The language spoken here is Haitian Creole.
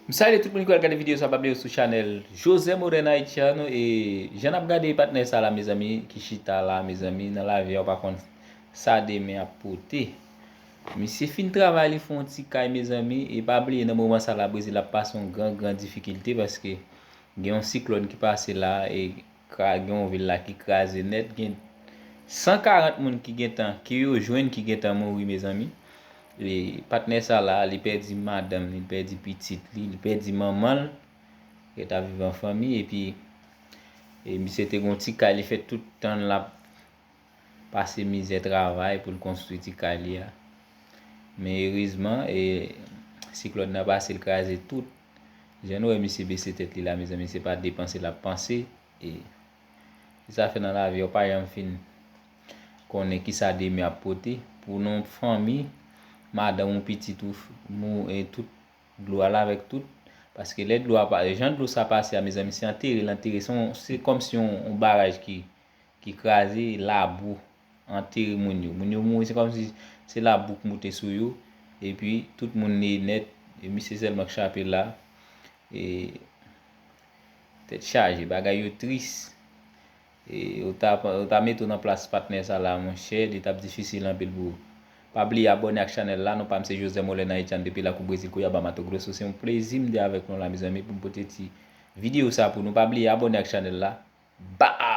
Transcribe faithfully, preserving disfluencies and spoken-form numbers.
M salye tout moun ki pral gade videyo sa, pa bliye sou chanèl José Modern Haitiano. E jan n ap gade patnè sa la, mezanmi, ki chita la, mezanmi, nan lavi a, ou pa konn sa demen ap pote. Misye fin travay, li fè yon ti kay, mezanmi, e pa bliye, nan moman sa la, Brezil ap pase yon gran, gran difikilte, paske gen yon siklòn ki pase la, e kra-, gen yon vil la ki kraze nèt, gen san karant moun ki gentan, ke yo jwenn ki gentan mouri, mezanmi. E patnè sa la, li pèdi madanm, li pèdi pitit li, li pèdi manman l, li t ap viv an fanmi, epi, e misye te gon ti kay, li fè tout tan l ap pase mizè travay pou l konstwi ti kay li a. Men erezman, e, siklòn nan pase, l kraze tout. Jan nou wè misye bese tèt li la, mezanmi, se pa depanse l ap panse. E sa fè nan lavi a, ou pa janm fin konnen kisa demen ap pote. Pou yon fanmi, madanm ou, pitit ou, mou, e tout dlo a, l avèk tout. Paske lè dlo a pa, jan dlo sa pase a, mezanmi, se antere l antere. Se yon, se kòmsi yon, yon baraj ki, ki kraze, labou antere moun yo. Moun yo mouri, se kòmsi se labou k moute sou yo. Epi tout moun neye nèt. E misye sèlman k chape la. E tèt chaje, bagay yo tris. E ou ta, ou ta mete w nan plas patnè sa la, monchè, li t ap difisil anpil pou ou. Pa bliye abòne ak chanèl la. Non pa m se José Modern Haitiano depi lakou Brezil, Cuiabá, Mato Grosso. Se yon plezi m te avèk nou la, mezanmi, pou m pote ti videyo sa pou nou. Pa bliye abòne ak chanèl la. Ba!